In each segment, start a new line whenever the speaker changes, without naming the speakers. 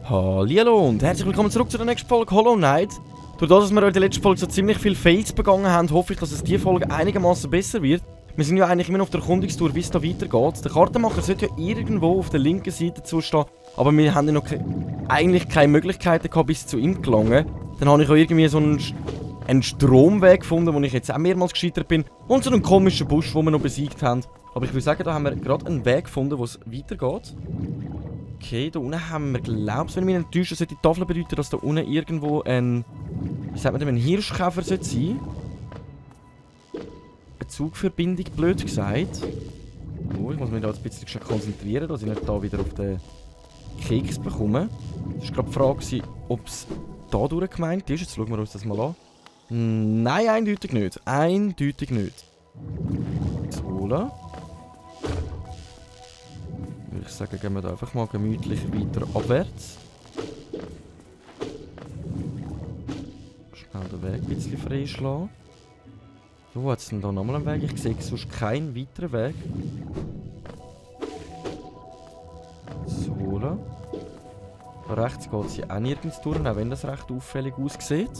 Hallihallo und herzlich willkommen zurück zu der nächsten Folge Hollow Knight. Durch das, dass wir in der letzten Folge so ziemlich viele Fails begangen haben, hoffe ich, dass es diese Folge einigermaßen besser wird. Wir sind ja eigentlich immer noch auf der Erkundungstour, wie es da weitergeht. Der Kartenmacher sollte ja irgendwo auf der linken Seite zustehen, aber wir haben ja noch eigentlich keine Möglichkeiten gehabt, bis zu ihm zu gelangen. Dann habe ich auch irgendwie so einen Stromweg gefunden, wo ich jetzt auch mehrmals gescheitert bin. Und so einen komischen Busch, den wir noch besiegt haben. Aber ich würde sagen, da haben wir gerade einen Weg gefunden, wo es weitergeht. Okay, da unten haben wir, glaube ich, wenn ich mich nicht täusche, sollte die Tafel bedeuten, dass da unten irgendwo ein, wie sagt man denn, ein Hirschkäfer sollte sein. Eine Zugverbindung, blöd gesagt. Oh, ich muss mich da jetzt ein bisschen konzentrieren, dass ich nicht da wieder auf den Keks bekomme. Das war gerade die Frage, ob es da durch gemeint ist. Jetzt schauen wir uns das mal an. Nein, eindeutig nicht. Eindeutig nicht. So, ich sage, gehen wir da einfach mal gemütlich weiter abwärts. Schnell den Weg ein bisschen freischlagen. So, hat es denn da nochmal einen Weg? Ich sehe sonst keinen weiteren Weg. So, da rechts geht es ja auch nirgends durch, auch wenn das recht auffällig aussieht.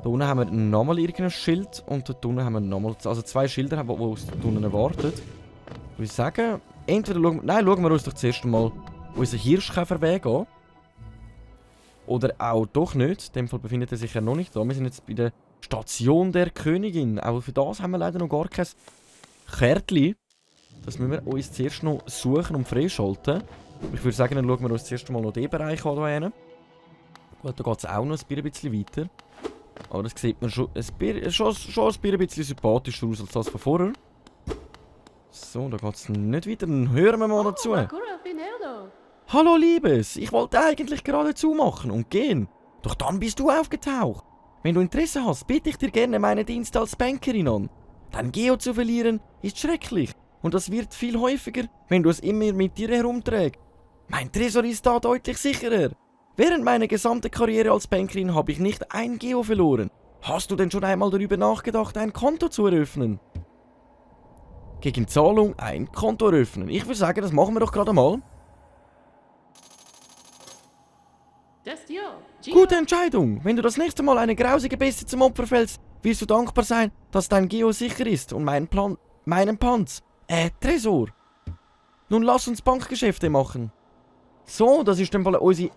Da unten haben wir nochmal irgendein Schild und da unten haben wir nochmal, also zwei Schilder, die uns da unten erwartet. Ich würde sagen, entweder schauen wir uns doch zuerst mal unseren Hirschkäferweg an. Oder auch doch nicht. In dem Fall befindet er sich ja noch nicht da. Wir sind jetzt bei der Station der Königin. Auch für das haben wir leider noch gar kein Kärtchen. Das müssen wir uns zuerst noch suchen und freischalten. Ich würde sagen, dann schauen wir uns zuerst mal noch den Bereich an. Gut, da geht es auch noch ein bisschen weiter. Aber das sieht man schon ein bisschen sympathischer aus als das von vorher. So, da geht es nicht weiter. Dann hören wir mal dazu. Hallo Liebes, ich wollte eigentlich gerade zumachen und gehen. Doch dann bist du aufgetaucht. Wenn du Interesse hast, biete ich dir gerne meine Dienste als Bankerin an. Dein Geo zu verlieren ist schrecklich. Und das wird viel häufiger, wenn du es immer mit dir herumträgst. Mein Tresor ist da deutlich sicherer. Während meiner gesamten Karriere als Bankerin habe ich nicht ein Geo verloren. Hast du denn schon einmal darüber nachgedacht, ein Konto zu eröffnen? Gegen Zahlung ein Konto eröffnen. Ich würde sagen, das machen wir doch gerade mal. Gute Entscheidung. Wenn du das nächste Mal eine grausige Bestie zum Opfer fällst, wirst du dankbar sein, dass dein Geo sicher ist und meinen Panz. Tresor. Nun lass uns Bankgeschäfte machen. So, das ist dann unsere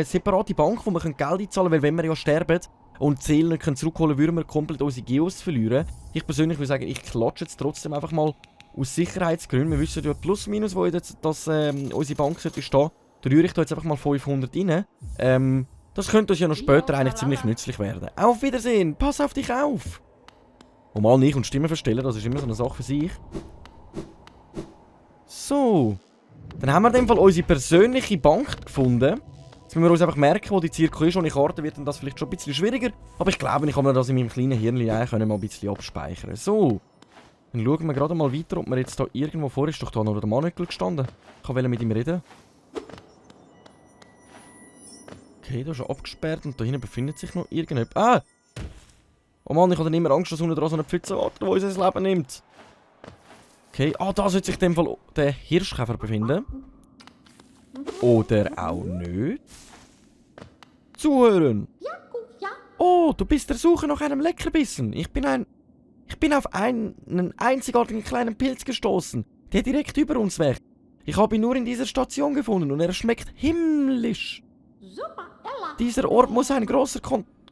separate Bank, wo wir Geld einzahlen können, weil wenn wir ja sterben und die Seelen nicht zurückholen können, würden wir komplett unsere Geos verlieren. Ich persönlich würde sagen, ich klatsche jetzt trotzdem einfach mal aus Sicherheitsgründen. Wir wissen ja plus minus, wo jetzt unsere Bank sollte stehen. Da rühre ich da jetzt einfach mal 500 rein. Das könnte uns ja noch später eigentlich ziemlich nützlich werden. Auf Wiedersehen, pass auf dich auf! Und mal nicht und Stimmen verstellen, das ist immer so eine Sache für sich. So. Dann haben wir in dem Fall unsere persönliche Bank gefunden. Jetzt müssen wir uns einfach merken, wo die Zirkel ist. Und ich karte wird dann das vielleicht schon ein bisschen schwieriger. Aber ich glaube, ich kann mir das in meinem kleinen Hirn mal ein bisschen abspeichern. So. Dann schauen wir gerade mal weiter, ob wir jetzt da irgendwo vor ist. Doch da noch der Manökel gestanden. Ich wollte mit ihm reden. Okay, da ist er abgesperrt und da hinten befindet sich noch irgendjemand. Ah! Oh Mann, ich habe dann immer Angst, dass unten dran so eine Pfütze wartet, die unser Leben nimmt. Okay, da sollte sich in dem Fall der Hirschkäfer befinden. Oder auch nicht. Zuhören! Oh, du bist der Suche nach einem Leckerbissen. Ich bin auf einen einzigartigen kleinen Pilz gestoßen, der direkt über uns wächst. Ich habe ihn nur in dieser Station gefunden und er schmeckt himmlisch. Dieser Ort muss ein großer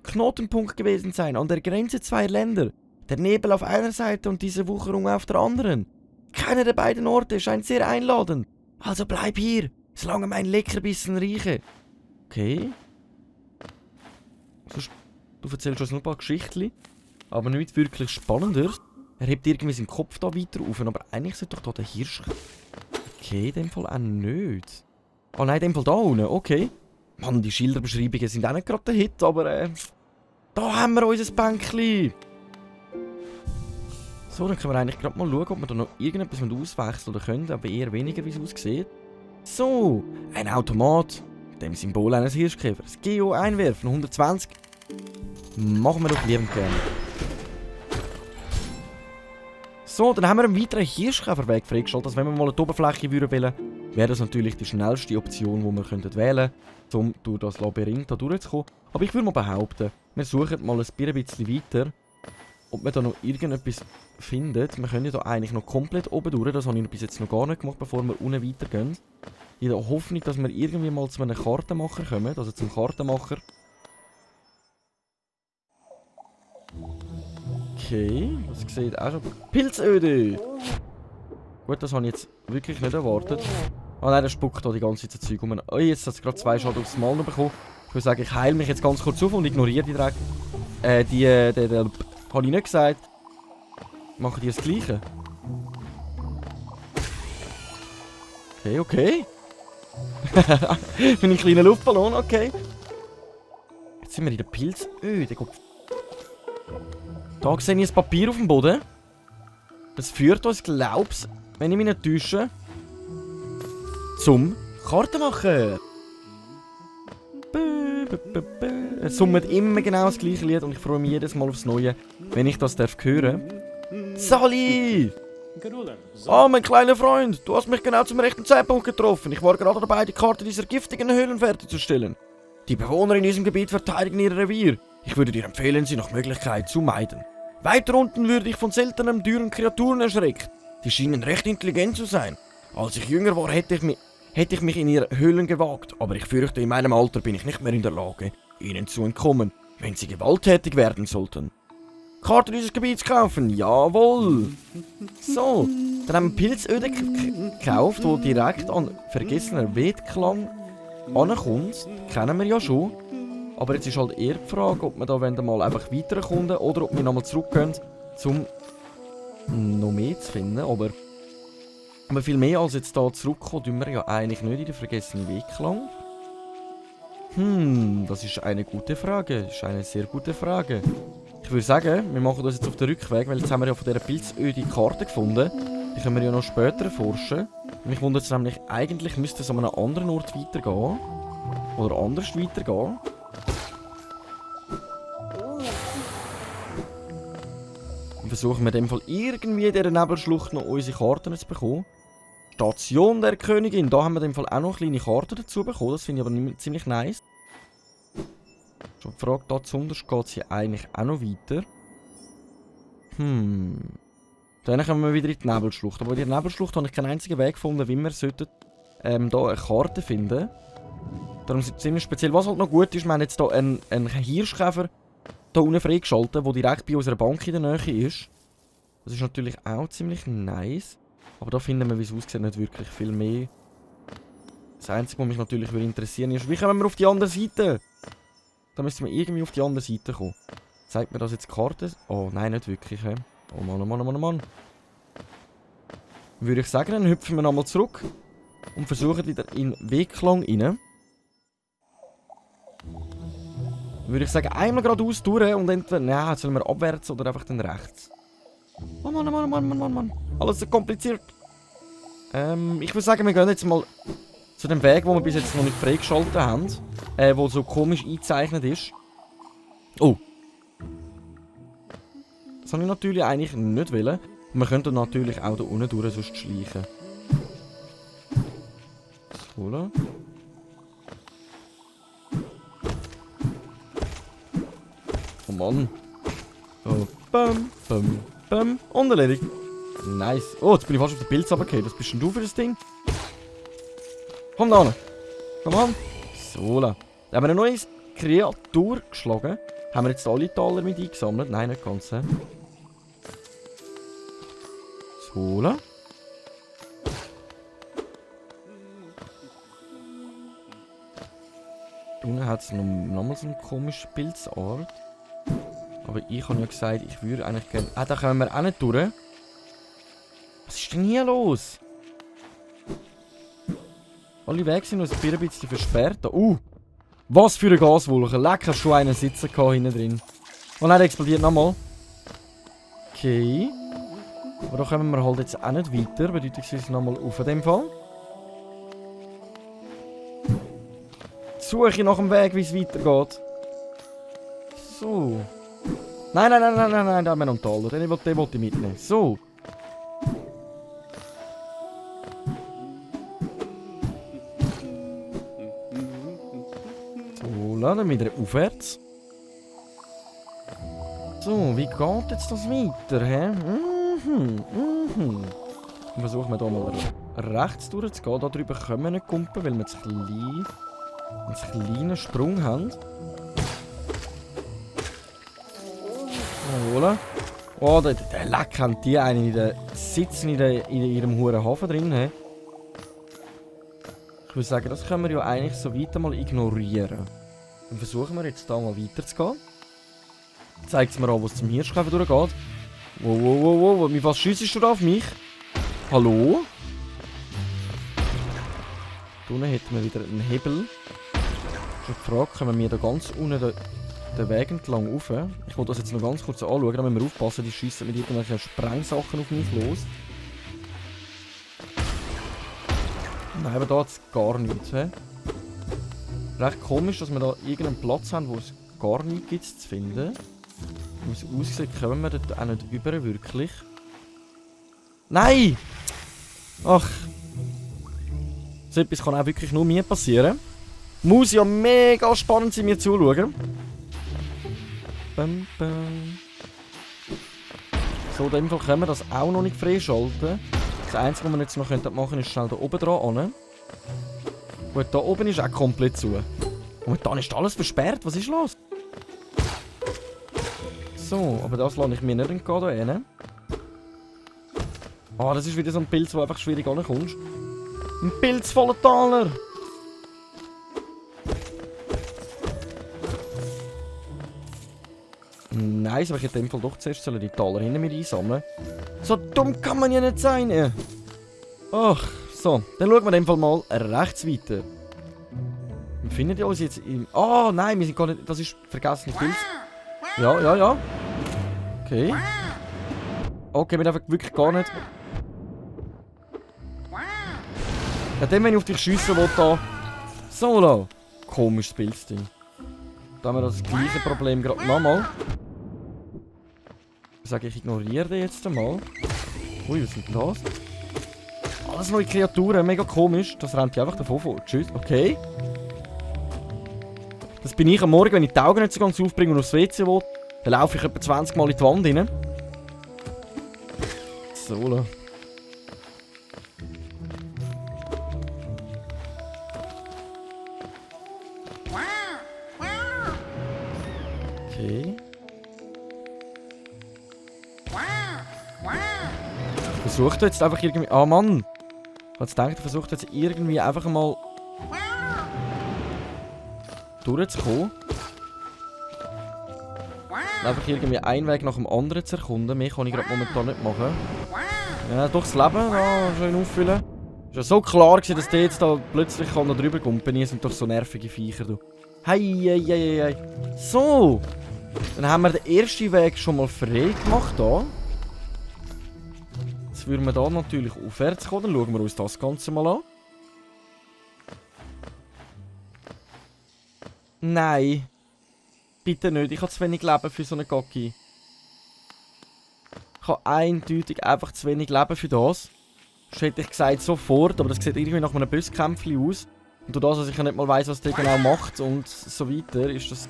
Knotenpunkt gewesen sein, an der Grenze zweier Länder. Der Nebel auf einer Seite und diese Wucherung auf der anderen. Keiner der beiden Orte scheint sehr einladend. Also bleib hier, solange mein Leckerbissen rieche. Okay. Du erzählst uns noch ein paar Geschichten, aber nicht wirklich spannender. Er hebt irgendwie seinen Kopf da weiter auf, aber eigentlich sollte doch da der Hirsch... Okay, in dem Fall auch nicht. Oh nein, in dem Fall da unten, okay. Mann, die Schilderbeschreibungen sind auch nicht gerade der Hit, aber da haben wir unser Bänkchen. So, dann können wir eigentlich gerade mal schauen, ob wir da noch irgendetwas auswechseln können, aber eher weniger, wie es aussieht. So, ein Automat mit dem Symbol eines Hirschkäfers. Geo einwerfen, 120. Machen wir doch liebend gerne. So, dann haben wir einen weiteren Hirschkäferweg freigeschaltet. Also wenn wir mal eine Oberfläche wählen würden, wäre das natürlich die schnellste Option, die wir wählen könnten, um durch das Labyrinth da durchzukommen. Aber ich würde mal behaupten, wir suchen mal ein bisschen weiter, ob wir da noch irgendetwas finden. Wir können ja da eigentlich noch komplett oben durch. Das habe ich bis jetzt noch gar nicht gemacht, bevor wir unten weitergehen. In der Hoffnung, dass wir irgendwie mal zu einem Kartenmacher kommen. Also zum Kartenmacher. Okay, das sieht auch schon... Pilzöde! Gut, das habe ich jetzt wirklich nicht erwartet. Ah nein, der spuckt da die ganze Zeit Zeug rum. Oh, jetzt hat es gerade 2 Schaden aufs Mal bekommen. Ich würde sagen, ich heile mich jetzt ganz kurz auf und ignoriere die direkt. Habe ich nicht gesagt. Machen die das Gleiche? Okay, okay. Bin ein kleiner Luftballon, okay. Jetzt sind wir in der Pilzöde. Da sehe ich ein Papier auf dem Boden. Das führt uns, glaub's, wenn ich mich nicht täusche, zum Kartenmacher. Es summt immer genau das gleiche Lied und ich freue mich jedes Mal aufs Neue, wenn ich das hören darf. Sally! Oh, mein kleiner Freund, du hast mich genau zum rechten Zeitpunkt getroffen. Ich war gerade dabei, die Karte dieser giftigen Höhlen fertigzustellen. Die Bewohner in diesem Gebiet verteidigen ihr Revier. Ich würde dir empfehlen, sie nach Möglichkeit zu meiden. Weiter unten würde ich von seltenen, dürren Kreaturen erschreckt. Die schienen recht intelligent zu sein. Als ich jünger war, hätte ich mich in ihre Höhlen gewagt, aber ich fürchte, in meinem Alter bin ich nicht mehr in der Lage, ihnen zu entkommen, wenn sie gewalttätig werden sollten. Karte dieses Gebiets kaufen, jawohl! So, dann haben wir Pilzöde gekauft, wo direkt an vergessener Wettklang ankommt. Kennen wir ja schon. Aber jetzt ist halt eher die Frage, ob wir da mal einfach weiterkommen oder ob wir nochmal zurückgehen, um noch mehr zu finden. Aber viel mehr als jetzt hier zurückkommen, tun wir ja eigentlich nicht in den vergessenen Wegklang. Das ist eine gute Frage. Das ist eine sehr gute Frage. Ich würde sagen, wir machen das jetzt auf den Rückweg, weil jetzt haben wir ja von dieser Pilzöde Karte gefunden. Die können wir ja noch später erforschen. Mich wundert es nämlich, eigentlich müsste es an einem anderen Ort weitergehen. Oder anders weitergehen. Und versuchen wir in dem Fall irgendwie in dieser Nebelschlucht noch unsere Karten zu bekommen. Station der Königin. Da haben wir in dem Fall auch noch kleine Karten dazu bekommen. Das finde ich aber ziemlich nice. Schon die Frage, da zuunterst geht es hier eigentlich auch noch weiter. Dann kommen wir wieder in die Nebelschlucht. Aber in der Nebelschlucht habe ich keinen einzigen Weg gefunden, wie wir hier eine Karte finden. Darum ist es ziemlich speziell. Was halt noch gut ist, wir haben jetzt hier einen Hirschkäfer hier unten freigeschaltet, der direkt bei unserer Bank in der Nähe ist. Das ist natürlich auch ziemlich nice. Aber da finden wir, wie es aussieht, nicht wirklich viel mehr. Das Einzige, was mich natürlich interessieren ist, wie kommen wir auf die andere Seite? Da müssen wir irgendwie auf die andere Seite kommen. Zeigt mir das jetzt die Karte? Oh nein, nicht wirklich. He? Oh Mann, oh Mann, oh Mann, oh Mann. Würde ich sagen, dann hüpfen wir nochmal zurück und versuchen wieder in Wegklang rein. Würde ich sagen, einmal geradeaus durch und entweder, ja, sollen wir abwärts oder einfach dann rechts. Oh Mann, oh Mann, oh Mann, oh Mann, oh Mann. Alles so kompliziert. Ich würde sagen, wir gehen jetzt mal zu dem Weg, den wir bis jetzt noch nicht freigeschaltet haben. Wo so komisch eingezeichnet ist. Oh. Das habe ich natürlich eigentlich nicht wollen. Und wir könnten natürlich auch da unten durch sonst schleichen. So. Oh Mann. Oh, bam, bam, bam. Und erledigt. Nice. Oh, jetzt bin ich fast auf den Pilz runtergefallen. Was bist denn du für das Ding? Komm da hin. Komm an. So. Da haben wir eine neue Kreatur geschlagen. Haben wir jetzt alle Taler mit eingesammelt? Nein, nicht ganz. So. Unten hat es nochmal so eine komische Pilzart. Aber ich habe ja gesagt, ich würde eigentlich gerne... Ah, da kommen wir auch nicht durch. Was ist denn hier los? Alle Wege sind uns ein bisschen versperrt. Was für eine Gaswolke. Lecker, schon einen sitzen gehabt hinten drin. Oh nein, der explodiert nochmal. Okay. Aber da kommen wir halt jetzt auch nicht weiter. Bedeutungsweise nochmal auf in dem Fall. Suche nach dem Weg, wie es weitergeht. So. Nein, nein, nein, nein, nein, nein, da haben wir noch einen Taler. Den wollte ich mitnehmen. So. So, dann wieder aufwärts. So, wie geht jetzt das weiter, hä? Dann versuchen wir hier mal rechts durchzugehen. Da drüber können wir nicht kumpen, weil wir einen kleinen Sprung haben. Jawohl. Oh, der Leck haben die einen sitzen in ihrem huren Hafen drin. He? Ich würde sagen, das können wir ja eigentlich so weiter mal ignorieren. Dann versuchen wir jetzt da mal weiter zu gehen. Zeigt es mir an, wo es zum Hirschkäfer durchgeht. Wow, wow, wow, wow. Wie was schiessest du da auf mich? Hallo? Da unten hätten wir wieder einen Hebel. Ich habe gefragt, können wir da ganz unten den Weg entlang rauf? Ich wollte das jetzt noch ganz kurz anschauen, da müssen wir aufpassen, die schiessen mit irgendwelchen Sprengsachen auf mich los. Nein, aber da hat es gar nichts. He? Recht komisch, dass wir da irgendeinen Platz haben, wo es gar nichts gibt zu finden. Wie es aussieht, kommen wir dort auch nicht über, wirklich. Nein! Ach! So etwas kann auch wirklich nur mir passieren. Muss ja mega spannend sein, mir zuzuschauen. Bam, bam. So, in dem Fall können wir das auch noch nicht freischalten. Das Einzige, was wir jetzt noch machen könnten, ist schnell da oben dran. Gut, da oben ist auch komplett zu. Und dann ist alles versperrt. Was ist los? So, aber das lasse ich mir nicht entgehen da hinten. Ah, das ist wieder so ein Pilz, wo einfach schwierig ankommst. Ein Pilz voller Taler! Nice, aber ich hätte in dem Fall doch zuerst die Taler hinter mir einsammeln. So dumm kann man ja nicht sein! Ach, so. Dann schauen wir in dem Fall mal rechts weiter. Wir finden die uns jetzt im... Oh nein, wir sind gar nicht... Das ist vergessene Pilz. Ja, ja, ja. Okay. Okay, wir dürfen wirklich gar nicht... Ja, dann, wenn ich auf dich schiessen will, da... Solo! Komisches Pilzding. Da haben wir das gleiche Problem gerade nochmal. Ich sage, ich ignoriere den jetzt einmal. Ui, was ist denn das? Alles neue Kreaturen, mega komisch. Das rennt ja einfach davon vor. Tschüss, okay. Das bin ich am Morgen, wenn ich die Augen nicht so ganz aufbringe und aufs WC will. Dann laufe ich etwa 20 Mal in die Wand rein. So. Okay. Ich versuche jetzt einfach irgendwie... Ah, Mann! Ich habe jetzt gedacht, ich versuche jetzt irgendwie einfach mal... durchzukommen. Einfach irgendwie einen Weg nach dem anderen zu erkunden. Mehr kann ich gerade momentan nicht machen. Ja, doch das Leben da schön auffüllen. Es war ja so klar gewesen, dass der jetzt da plötzlich da drüber kommt. Bei mir sind doch so nervige Viecher. Du. Hei, hei, hei, hei. So! Dann haben wir den ersten Weg schon mal frei gemacht hier. Jetzt würden wir da natürlich aufwärts kommen. Dann schauen wir uns das Ganze mal an. Nein. Bitte nicht. Ich habe zu wenig Leben für so einen Gocki. Ich habe eindeutig einfach zu wenig Leben für das. Das hätte ich gesagt sofort, aber das sieht irgendwie nach einem Bosskämpfchen aus. Und durch das, dass ich ja nicht mal weiss, was der genau macht und so weiter, ist das...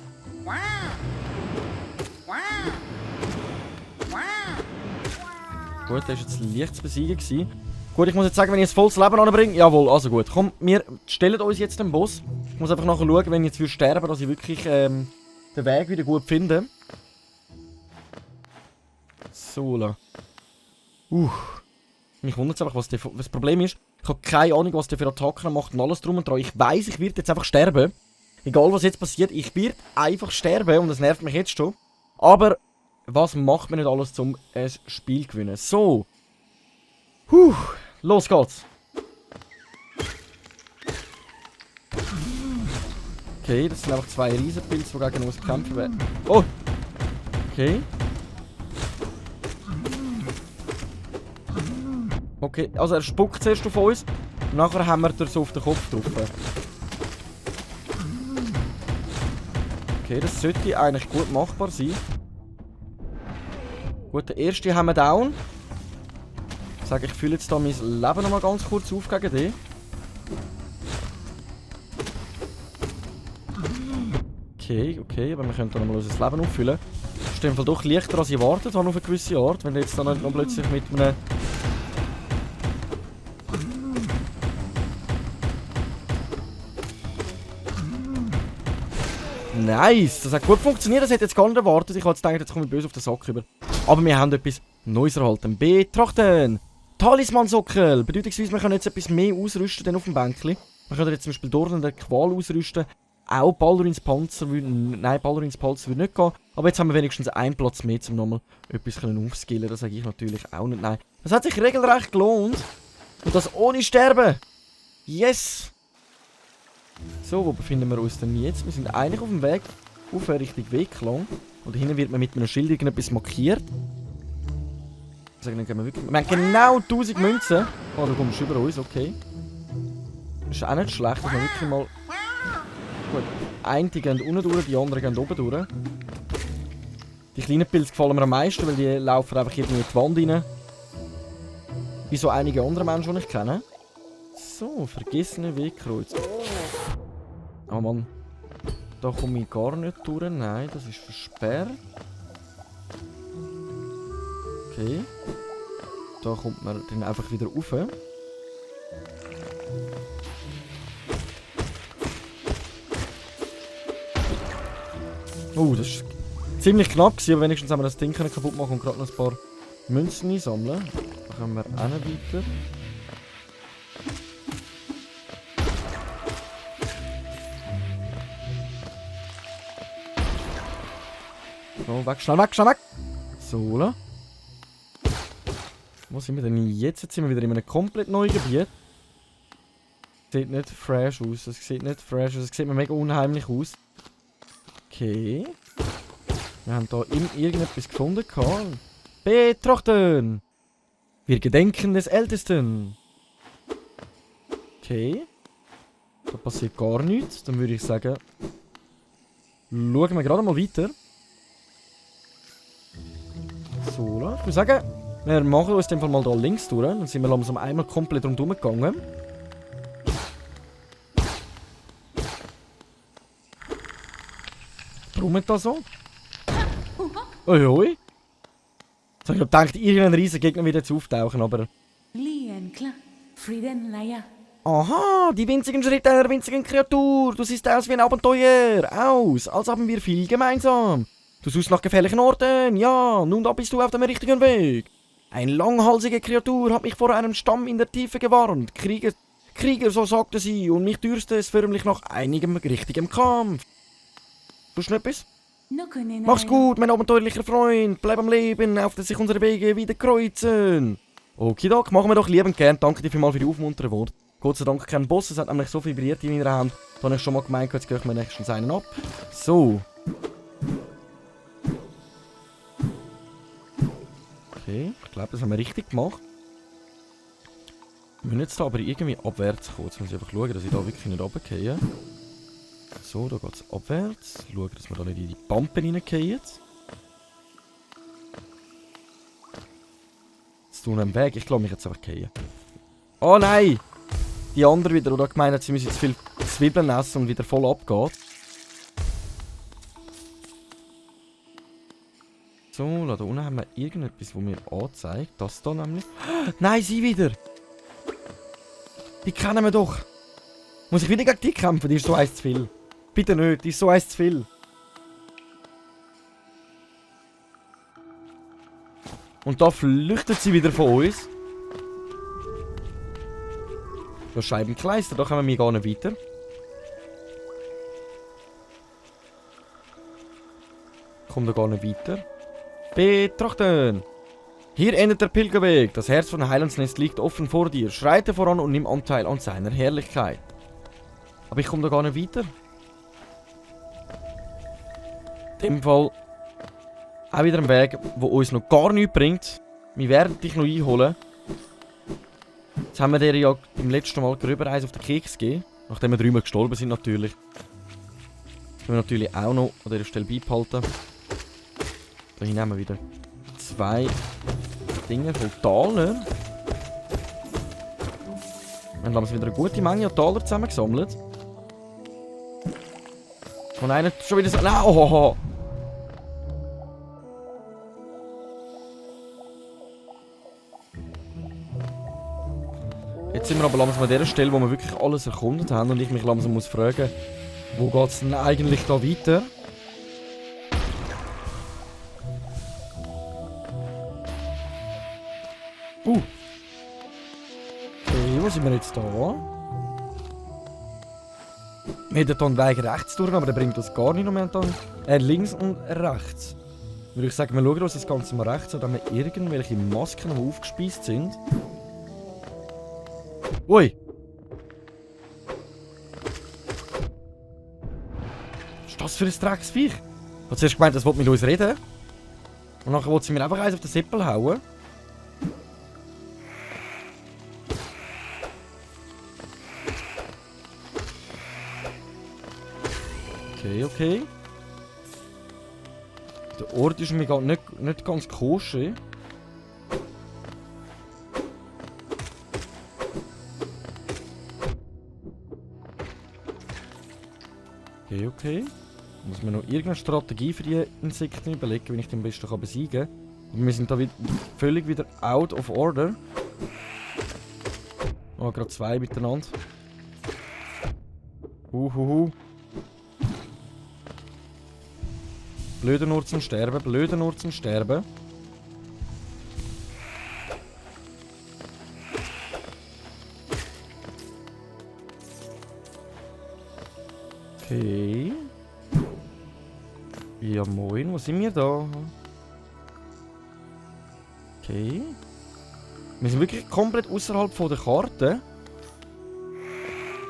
Gut, der war jetzt leicht zu besiegen. Gut, ich muss jetzt sagen, wenn ich jetzt volles Leben anbringe... Jawohl, also gut. Komm, wir stellen uns jetzt den Boss. Ich muss einfach nachher schauen, wenn ich jetzt sterben würde, dass ich wirklich den Weg wieder gut finde. So. Mich wundert es einfach, was das Problem ist. Ich habe keine Ahnung, was der für Attacken macht und alles drum und dran. Ich weiss, ich werde jetzt einfach sterben. Egal, was jetzt passiert, ich werde einfach sterben und das nervt mich jetzt schon. Aber was macht man nicht alles, um ein Spiel zu gewinnen? So. Los geht's. Okay, das sind einfach zwei Riesenpilze, die gegen uns kämpfen werden. Oh! Okay. Okay, also er spuckt zuerst auf uns. Und nachher haben wir so auf den Kopf drauf. Okay, das sollte eigentlich gut machbar sein. Gut, der erste haben wir down. Ich sage, ich fülle jetzt da mein Leben noch mal ganz kurz auf gegen den. Okay, aber wir können dann noch mal unser Leben auffüllen. Das ist in dem Fall doch leichter, als ich erwartet habe auf eine gewisse Art, wenn du jetzt dann nicht noch plötzlich mit einem... Nice! Das hat gut funktioniert, das hätte jetzt gar nicht erwartet. Ich habe jetzt gedacht, jetzt komme ich böse auf den Sack rüber. Aber wir haben etwas Neues erhalten. Betrachten! Talisman-Sockel! Bedeutungsweise, wir können jetzt etwas mehr ausrüsten denn auf dem Bänkli. Wir können jetzt zum Beispiel durch den Qual ausrüsten. Auch Balduins Panzer würde... Nein, Balduins Panzer würde nicht gehen. Aber jetzt haben wir wenigstens einen Platz mehr, um nochmal etwas aufskillen. Das sage ich natürlich auch nicht. Nein. Das hat sich regelrecht gelohnt. Und das ohne Sterben. Yes! So, wo befinden wir uns denn jetzt? Wir sind eigentlich auf dem Weg auf Richtung Wegklang. Und hinten wird man mit einem Schild irgendetwas markiert. Also, dann gehen wir wirklich... Wir haben genau 1000 Münzen. Oh, da kommst du über uns, okay. Das ist auch nicht schlecht, dass wir wirklich mal... Gut, einige gehen unten durch, die anderen gehen oben durch. Die kleinen Pilze gefallen mir am meisten, weil die laufen einfach irgendwie in die Wand rein. Wie so einige andere Menschen, die ich kenne. So, vergessene Wegkreuz. Oh Mann. Da komme ich gar nicht durch. Nein, das ist versperrt. Okay. Da kommt man dann einfach wieder rauf. Oh, das ist ziemlich knapp gewesen, aber wenigstens haben wir das Ding kaputt machen und gerade noch ein paar Münzen einsammeln. Da können wir auch noch weiter. So, weg, schnell weg, schnell weg! So, la. Wo sind wir denn jetzt? Jetzt sind wir wieder in einem komplett neuen Gebiet. Sieht nicht fresh aus, es sieht nicht fresh aus, es sieht mir mega unheimlich aus. Okay. Wir haben hier irgendetwas gefunden. Betrachten! Wir gedenken des Ältesten. Okay. Da passiert gar nichts. Dann würde ich sagen, schauen wir gerade mal weiter. So, ich würde sagen, wir machen uns in dem Fall mal hier links durch. Dann sind wir langsam einmal komplett rundherum gegangen. Warum das so? Uiui. So, ich gedacht, irgendein riesen Gegner wird jetzt auftauchen, aber... Aha, die winzigen Schritte einer winzigen Kreatur. Du siehst aus wie ein Abenteuer. Aus, als haben wir viel gemeinsam. Du suchst nach gefährlichen Orten. Ja, nun da bist du auf dem richtigen Weg. Eine langhalsige Kreatur hat mich vor einem Stamm in der Tiefe gewarnt. Krieger, so sagte sie, und mich dürste es förmlich nach einigem richtigem Kampf. Du etwas? Mach's gut, mein abenteuerlicher Freund. Bleib am Leben, auf dass sich unsere Wege wieder kreuzen. Okidok, machen wir doch liebend gern. Danke dir vielmals für die aufmunternden Worte. Gott sei Dank kein Boss, es hat nämlich so vibriert in meiner Hand. Da habe ich schon mal gemeint, jetzt gehe ich mir nächstens einen ab. So. Okay, ich glaube, das haben wir richtig gemacht. Wir müssen jetzt da aber irgendwie abwärts kommen. Jetzt muss ich einfach schauen, dass ich da wirklich nicht runtergehe. So, da geht es abwärts. Schauen, dass wir da nicht in die Pampen reingehen. Jetzt tun wir einen Weg. Ich glaube, mich jetzt einfach gehen. Oh nein! Die andere wieder, die gemeint hat, sie müssen jetzt viel Zwiebeln essen und wieder voll abgeht. So, da unten haben wir irgendetwas, das mir anzeigt. Das da nämlich. Nein, sie wieder! Die kennen wir doch! Muss ich wieder gegen die kämpfen? Die ist so eins zu viel. Bitte nicht, die ist so eins zu viel. Und da flüchtet sie wieder von uns. Das Scheibenkleister, da kommen wir gar nicht weiter. Kommt da gar nicht weiter. Betrachten! Hier endet der Pilgerweg. Das Herz von Heilandsnest liegt offen vor dir. Schreite voran und nimm Anteil an seiner Herrlichkeit. Aber ich komme da gar nicht weiter. In dem Fall auch wieder ein Weg, der uns noch gar nichts bringt. Wir werden dich noch einholen. Jetzt haben wir dir ja beim letzten Mal gröber eins auf den Keks gegeben. Nachdem wir dreimal gestorben sind natürlich. Das können wir natürlich auch noch an dieser Stelle beibehalten. Da hinten haben wir wieder 2 Dinge voll Taler. Dann haben wir wieder eine gute Menge an Taler zusammengesammelt. Und einer schon wieder so... Nein, oh. Jetzt sind wir aber langsam an der Stelle, wo wir wirklich alles erkundet haben und ich mich langsam muss fragen, wo geht es denn eigentlich da weiter? Okay, wo sind wir jetzt da? Wir hätten hier einen Weg rechts durch, aber der bringt uns gar nicht momentan. Links und rechts. Würde ich sagen, wir schauen uns das Ganze mal rechts an, da wir irgendwelche Masken die aufgespeist sind. Ui! Was ist das für ein Drecksviech? Ich habe zuerst gemeint, das wollte mit uns reden. Und nachher wollte sie mir einfach eins auf den Sippel hauen. Okay. Der Ort ist mir gar nicht ganz koscher. Okay. Muss mir noch irgendeine Strategie für die Insekten überlegen, wie ich die am besten besiegen kann. Aber wir sind da völlig wieder out of order. Oh, gerade 2 miteinander. Blöder nur zum Sterben. Okay. Ja moin, wo sind wir da? Okay. Wir sind wirklich komplett außerhalb von der Karte.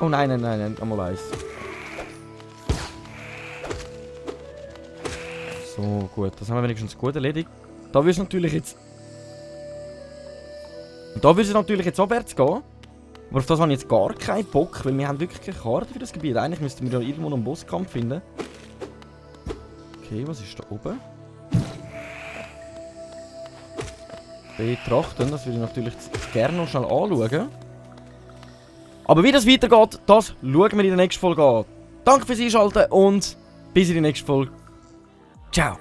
Oh nein, einmal eins. So, gut, das haben wir wenigstens gut erledigt. Da würde es natürlich jetzt... Da würde es natürlich jetzt abwärts gehen. Aber auf das habe ich jetzt gar keinen Bock, weil wir haben wirklich keine Karte für das Gebiet. Eigentlich müssten wir ja irgendwo noch einen Bosskampf finden. Okay, was ist da oben? Betrachten, das würde ich natürlich gerne noch schnell anschauen. Aber wie das weitergeht, das schauen wir in der nächsten Folge an. Danke fürs Einschalten und bis in die nächste Folge. Ciao!